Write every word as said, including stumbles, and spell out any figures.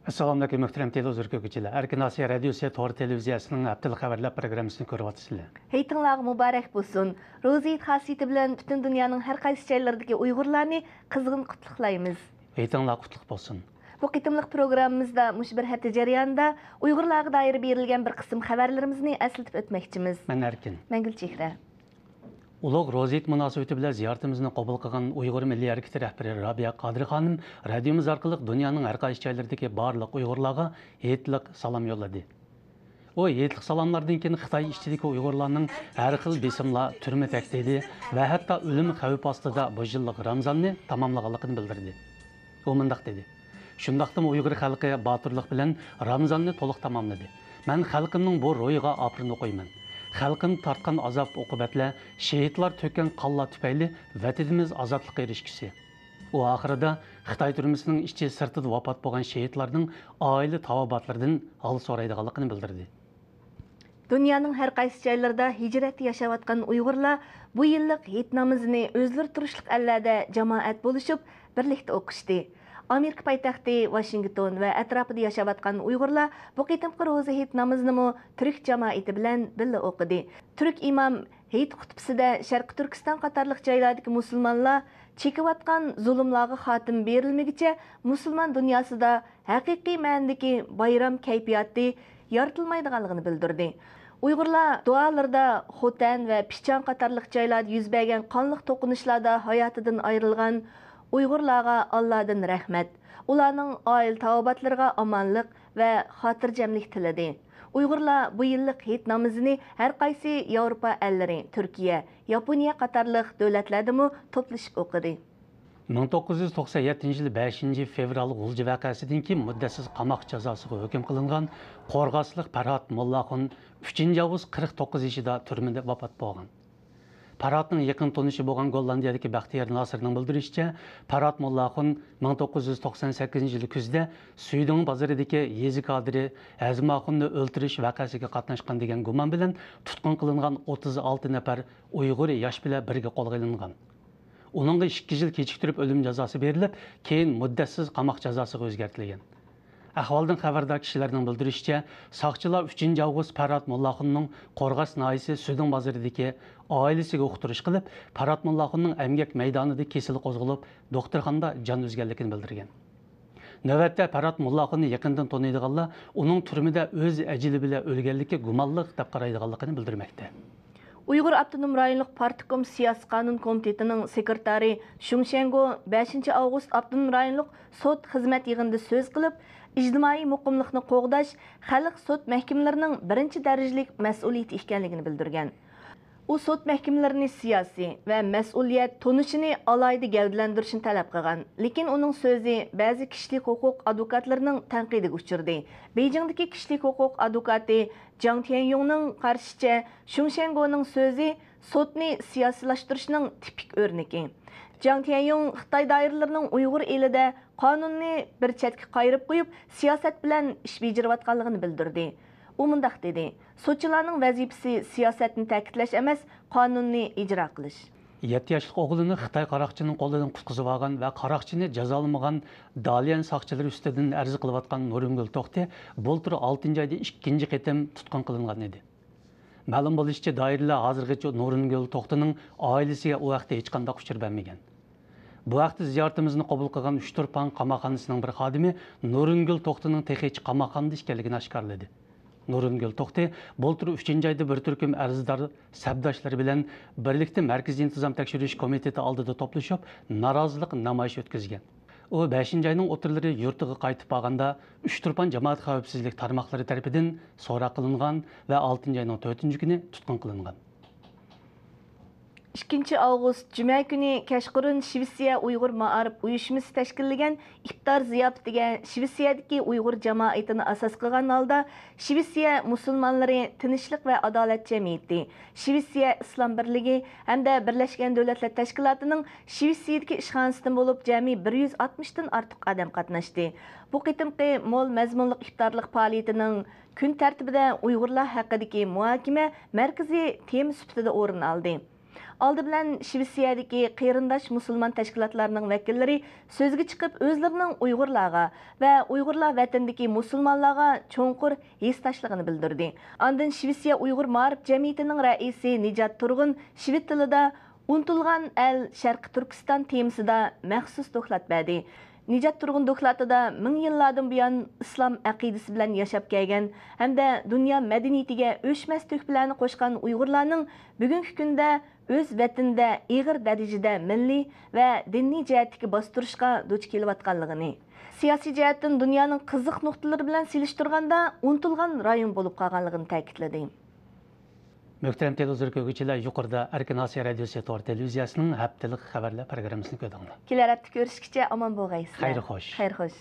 ئەسسالامۇئەلەيكۇم، مۆھتەرەم تېلېۋىزور كۆرگۈچىلەر. ئەركىن ئاسىيا رادىيوسى تور تېلېۋىزىيەسىنىڭ ھەپتىلىك خەۋەرلەر پروگراممىسىنى كۆرۈۋاتىسىلەر. ھېيتىڭلارغا مۇبارەك بولسۇن. روزا ھېيت خاسىيىتى بىلەن پۈتۈن دۇنيانىڭ ھەر قايسى جايلىرىدىكى ئۇيغۇرلارنى قىزغىن قۇتلۇقلايمىز. ھېيتىڭلار قۇتلۇق بولسۇن. بۇ قېتىملىق پروگراممىمىزدا مۇشۇ بىر ھەپتە جەريانىدا ئۇيغۇرلارغا دائىر بېرىلگەن بىر قىسىم خەۋەرلىرىمىزنى ئەسلىتىپ ئۆتمەكچىمىز. مەن ئەركىن. مەن گۈلچېھرە. ئۇلۇغ روزا ھېيت مۇناسىۋىتى بىلەن زىيارىتىمىزنى قوبۇل قىلغان ئۇيغۇر مىللىي ھەرىكىتى رەھبىرى رابىيە قادىر خانىم رادىيومىز ئارقىلىق دۇنيانىڭ ھەر قايسى جايلىرىدىكى بارلىق ئۇيغۇرلارغا ھېيتلىق سالام يوللىدى. ئۇ ھېيتلىق سالاملاردىن كېيىن خىتاي ئىچىدىكى ئۇيغۇرلارنىڭ ھەر خىل بېسىملار، تۈرمە تەھدىتى ۋە ھەتتا ئۆلۈم خەۋپى ئاستىدا بۇ يىللىق رامزاننى تاماملىغانلىقىنى بىلدۈردى. ئۇ مۇنداق دېدى: «شۇنداقتىمۇ ئۇيغۇر خەلقى باتۇرلۇق بىلەن رامزاننى تولۇق تاماملىدى. مەن خەلقىمنىڭ بۇ روھىغا ئاپىرىن ئوقۇيمەن. خەلقىم تارتقان ئازاب-ئوقۇبەتلەر، شېھىتلار تۆككەن قانلار تۈپەيلى ۋەتىنىمىز ئازادلىققا ئېرىشكۈسى.» ئۇ ئاخىرىدا خىتاي تۈرمىسىنىڭ ئىچى سىرتىدا ۋاپات بولغان شېھىتلارنىڭ ئائىلە تاۋابىئاتلىرىدىن ھال سورايدىغانلىقىنى بىلدۈردى. دۇنيانىڭ ھەر قايسى جايلىرىدا ھىجرەتتە ياشاۋاتقان ئۇيغۇرلار بۇ يىللىق ھېيت نامىزىنى ئۆزلىرى تۇرۇشلۇق ئەللەردە جامائەت بولۇشۇپ، بىرلىكتە ئوقۇشتى. ئامېرىكا پايتەختى ۋاشىنگتون ۋە ئەتراپىدا ياشاۋاتقان ئۇيغۇرلار بۇ قېتىمقى روزا ھېيت نامىزىنىمۇ تۈرك جامائىتى بىلەن بىللە ئوقۇدى. تۈرك ئىمام ھېيت خۇتبىسىدە شەرقىي تۈركىستان قاتارلىق جايلاردىكى مۇسۇلمانلار چېكىۋاتقان زۇلۇملارغا خاتىمە بېرىلمىگۈچە مۇسۇلمان دۇنياسىدا ھەقىقىي مەنىدىكى بايرام كەيپىياتى يارىتىلمايدىغانلىقىنى بىلدۈردى. ئۇيغۇرلار دۇئالىرىدا خوتەن ۋە پىچان قاتارلىق جايلاردا يۈز بەرگەن قانلىق توقۇنۇشلاردا ھاياتىدىن ئايرىلغان ئۇيغۇرلارغا ئاللادىن رەھمەت، ئۇلارنىڭ ئائىلە تاۋابىئاتلىرىغا ئامانلىق ۋە خاتىرجەملىك تىلىدى. ئۇيغۇرلار بۇ يىللىق ھېيت نامىزىنى ھەر قايسى ياۋروپا ئەللىرى، تۈركىيە، ياپونىيە قاتارلىق دۆلەتلەردىمۇ توپلىشىپ ئوقۇدى. مىڭ توققۇز يۈز توقسان يەتتىنچى يىل بەشىنچى فېۋرال غۇلجا ۋەقەسىدىن كېيىن مۇددەتسىز قاماق جازاسىغا ھۆكۈم قىلىنغان قورغاسلىق پەرھات موللاخۇن ئۈچىنچى ئاۋغۇست قىرىق توققۇز يېشىدا تۈرمىدە ۋاپات بولغان. پەرھاتنىڭ يېقىن تونۇشى بولغان گوللاندىيەدىكى بەختىيار ناسىرنىڭ بىلدۈرۈشىچە، پەرھات موللاخۇن مىڭ توققۇز يۈز توقسان سەككىزىنچى يىل كۈزدە سۈيدۈڭ بازىرىدىكى يېزا كادىرى ھەزىم ئاخۇننى ئۆلتۈرۈش ۋەقەسىگە قاتناشقان دېگەن گۇمان بىلەن تۇتقۇن قىلىنغان ئوتتۇز ئالتە نەپەر ئۇيغۇر ياش بىلەن بىرگە قولغا ئېلىنغان. ئۇنىڭغا ئىككى يىل كېچىكتۈرۈپ ئۆلۈم جازاسى بېرىلىپ، كېيىن مۇددەتسىز قاماق جازاسىغا ئۆزگەرتىلگەن. ئەھۋالدىن خەۋەردار كىشىلەرنىڭ بىلدۈرۈشىچە، ساقچىلار ئۈچىنچى ئاۋغۇست پەرھات موللاخۇننىڭ قورغاس ناھىيەسى سۈيدۈڭ بازىرىدىكى ئائىلىسىگە ئۇقتۇرۇش قىلىپ، پەرھات موللاخۇننىڭ ئەمگەك مەيدانىدا كېسىلى قوزغىلىپ، دوختۇرخانىدا جان ئۈزگەنلىكىنى بىلدۈرگەن. نۆۋەتتە پەرھات موللاخۇننى يېقىندىن تونۇيدىغانلار ئۇنىڭ تۈرمىدە ئۆز ئەجىلى بىلەن ئۆلگەنلىكى گۇمانلىق دەپ قارايدىغانلىقىنى بىلدۈرمەكتە. ئۇيغۇر ئاپتونوم رايونلۇق پارتكوم سىياسىي قانۇن كومىتېتىنىڭ سېكرېتارى شۇڭ شيەنگو بەشىنچى ئاۋغۇست ئاپتونوم رايونلۇق سوت خىزمەت يىغىنىدا سۆز قىلىپ، ئىجتىمائىي مۇقىملىقنى قوغداش خەلق سوت مەھكىمىلىرىنىڭ بىرىنچى دەرىجىلىك مەسئۇلىيىتى ئىكەنلىكىنى بىلدۈرگەن. ئۇ سوت مەھكىمىلىرىنى سىياسىي ۋە مەسئۇلىيەت تونۇشىنى ئالاھىدە گەۋدىلەندۈرۈشنى تەلەپ قىلغان، لېكىن ئۇنىڭ سۆزى بەزى كىشىلىك ھوقۇق ئادۋوكاتلىرىنىڭ تەنقىدىگە ئۇچرىدى. بېيجىڭدىكى كىشىلىك ھوقۇق ئادۋوكاتى جاڭ تيەنيۇڭنىڭ قارىشىچە، شۇڭ شيەنگونىڭ سۆزى سوتنى سىياسىيلاشتۇرۇشنىڭ تىپىك ئۆرنىكى. جاڭ تيەنيۇڭ خىتاي دائىرىلىرىنىڭ ئۇيغۇر ئېلىدە قانۇننى بىر چەتكە قايرىپ قويۇپ، سىياسەت بىلەن ئىش بېجىرىۋاتقانلىقىنى بىلدۈردى. ئۇ مۇنداق دېدى: «سوتچىلارنىڭ ۋەزىپىسى سىياسەتنى تەكىتلەش ئەمەس، قانۇننى ئىجرا قىلىش.» يەتتە ياشلىق ئوغلىنى خىتاي قاراقچىنىڭ قولىدىن قۇتقۇزۇۋالغان ۋە قاراقچىنى جازالىمىغان داليەن ساقچىلىرى ئۈستىدىن ئەرز قىلىۋاتقان نۇرۇنگۈل توختى بۇلتۇر ئالتىنچى ئايدا ئىككىنچى قېتىم تۇتقۇن قىلىنغان ئىدى. مەلۇم بولۇشىچە، دائىرىلەر ھازىرغىچە نۇرۇنگۈل توختىنىڭ ئائىلىسىگە ئۇ ھەقتە ھېچقانداق ئۇچۇر بەرمىگەن. بۇ ھەقتە زىيارىتىمىزنى قوبۇل قىلغان ئۇچتۇرپان قاماقخانىسىنىڭ بىر خادىمى نۇرۇنگۈل توختىنىڭ تېخىچە قاماقخانىدا ئىكەنلىكىنى ئاشكارىلىدى. نۇرۇنگۈل توختى بۇلتۇر ئۈچىنچى ئايدا بىر تۈركۈم ئەرزدار سەپداشلىرى بىلەن بىرلىكتە مەركىزىي ئىنتىزام تەكشۈرۈش كومىتېتى ئالدىدا توپلىشىپ، نارازىلىق نامايىشى ئۆتكۈزگەن. ئۇ بەشىنچى ئاينىڭ ئوتتۇرىلىرى يۇرتىغا قايتىپ بارغاندا، ئۈچتۇرپان جامائەت خەۋپسىزلىك تارماقلىرى تەرىپىدىن سوراق قىلىنغان ۋە ئالتىنچى ئاينىڭ تۆتىنچى كۈنى تۇتقۇن قىلىنغان. ئىككىنچى ئاۋغۇست جۈمە كۈنى كەچقۇرۇن شىۋېتسىيە ئۇيغۇر مائارىپ ئۇيۇشمىسى تەشكىللىگەن ئىپتار زىياپىتىگە شىۋېتسىيەدىكى ئۇيغۇر جامائىتىنى ئاساس قىلغان ھالدا شىۋېتسىيە مۇسۇلمانلىرى تىنچلىق ۋە ئادالەت جەمئىيىتى، شىۋېتسىيە ئىسلام بىرلىكى ھەمدە بىرلەشكەن دۆلەتلەر تەشكىلاتىنىڭ شىۋېتسىيەدىكى ئىشخانىسىدىن بولۇپ جەمئىي بىر يۈز ئاتمىشتىن ئارتۇق ئادەم قاتناشتى. بۇ قېتىمقى مول مەزمۇنلۇق ئىپتارلىق پائالىيىتىنىڭ كۈن تەرتىپىدە ئۇيغۇرلار ھەققىدىكى مۇھاكىمە مەركىزىي تېما سۈپىتىدە ئورۇن ئالدى. ئالدى بىلەن شىۋېتسىيەدىكى قېرىنداش مۇسۇلمان تەشكىلاتلارنىڭ ۋەكىللىرى سۆزگە چىقىپ، ئۆزلىرىنىڭ ئۇيغۇرلارغا ۋە ئۇيغۇرلار ۋەتىنىدىكى مۇسۇلمانلارغا چوڭقۇر ھېسداشلىقىنى بىلدۈردى. ئاندىن شىۋېتسىيە ئۇيغۇر مائارىپ جەمئىيىتىنىڭ رەئىسى نىجات تۇرغۇن شىۋېت تىلىدا ئۇنتۇلغان ئەل شەرقىي تۈركىستان تېمىسىدا مەخسۇس دوكلات بەردى. نىجات تۇرغۇن دوكلاتىدا مىڭ يىللاردىن بۇيان ئىسلام ئەقىدىسى بىلەن ياشاپ كەلگەن ھەمدە دۇنيا مەدەنىيىتىگە ئۆچمەس تۆھپىلەرنى قوشقان ئۇيغۇرلارنىڭ بۈگۈنكى كۈندە ئۆز ۋەتىنىدە ئېغىر دەرىجىدە مىللىي ۋە دىنىي جەھەتتىكى باستۇرۇشقا دۇچ كېلىۋاتقانلىقىنى، سىياسىي جەھەتتىن دۇنيانىڭ قىزىق نۇقتىلىرى بىلەن سېلىشتۇرغاندا ئۇنتۇلغان رايون بولۇپ قالغانلىقىنى تەكىتلىدى. مۆھتەرەم تېلېۋىزور كۆرگۈچىلەر، يۇقىرىدا ئەركىن ئاسىيا رادىيوسى تور تېلېۋىزىيەسىنىڭ ھەپتىلىك خەۋەرلەر پروگراممىسىنى كۆردۈڭلار. كېلەر ھەپتە كۆرۈشكىچە ئامان بولغايسىلەر. خەير خوش. خەير خوش.